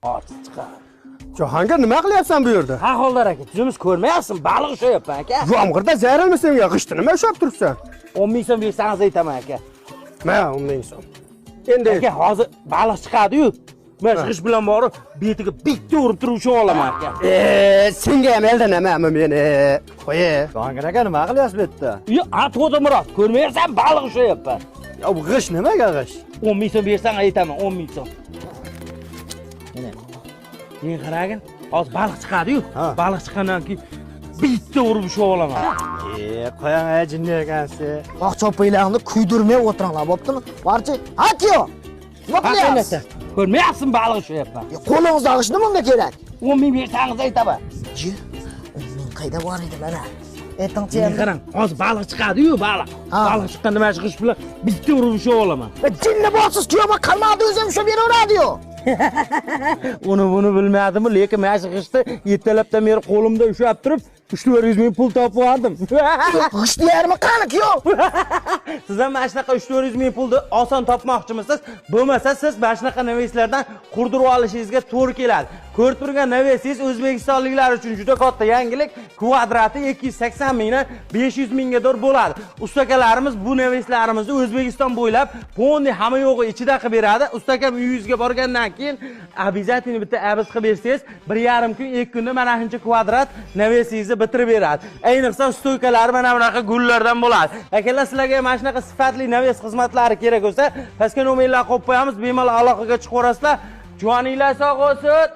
Hozir chiqadi. Jahongir, nima qilyapsan bu yerda? Ha, Xoldor aka, tuzimiz, ko'rmayapsizmi? Baliq ushlayapman, aka. Yomg'irda zarilmi senga? G'ishtni nima ushlab turibsan? 10 000 so'm bersangiz, aytaman, aka. Ma, 10 000 so'm. Endi Aka, hozir baliq chiqadi-yu. Men g'isht bilan borib, betiga bitta urib turib ushlab olaman, aka. E, senga ham aldanamami meni? Qo'y. Jahongir aka, nima qilyapsiz bu yerda? Yo, a, To'dimurod, ko'rmayapsan, baliq ushlayapman. Ya, bu g'isht nimaga g'isht? 10 000 so'm bersang, aytaman, 10 000 so'm. Mana. Men qaragin, hozir baliq chiqadi-yu. Ha. Baliq chiqqandan keyin bitta urib ushlab olaman. E, qo'yang, ey, jinni ekansiz. Bog' chopinglarni kuydirmay o'tiringlar, bo'ptimi? Barcha, ha, kuyov. Nima qilyapsiz? Ko'rmayapsizmi, baliq ushlayapman. E, qo'lingizdagi g'isht nima unga kerak? 10 000 bersangiz, aytaman. Ji, 10 000 qayda bor edi mana? Aytingchi Men endi. qarang, hozir baliq chiqadi-yu, baliq. Ha. Baliq chiqqanda mana shu g'isht bilan bitta urib ushlab olaman. E, jinni borsiz, kuyov, qarmoqni o'zi ham ushlab beraveradi-yu. Uni buni bilmadim, lekin mana shu g'ishtni ertalabdan beri qo'limda ushlab turib, 300-400 ming pul topib oldim. G'ishtni yarmi qani, kuyov? Siz ham mana shunaqa 300-400 ming pulni oson topmoqchimisiz? Bo'lmasa, siz mana shunaqa навес lardan qurdirib olishingizga to'g'ri keladi. Ko'rib turgan навес ingiz o'zbekistonliklar uchun juda katta yangilik. Kvadrati 280 mingdan 500 mingga bo'ladi. Ustakalarimiz bu навес larimizni O'zbekiston bo'ylab полный hamma yo'g'i ichida qilib beradi. Ustakam uyingizga borgandan keyin обязательно bitta aviz qilib bersangiz, 1,5 kun, 2 kunda mana shuncha kvadrat навес ingizni bitirib beradi. Ayniqsa, стойка lari mana bunaqa gullardan bo'ladi. Akalar, sizlarga mana shunaqa sifatli навес xizmatlari kerak bo'lsa, pastga nomerlar qo'yib qo'yamiz, bemalol aloqaga chiqaverasizlar. Joninglar sog' bo'lsin.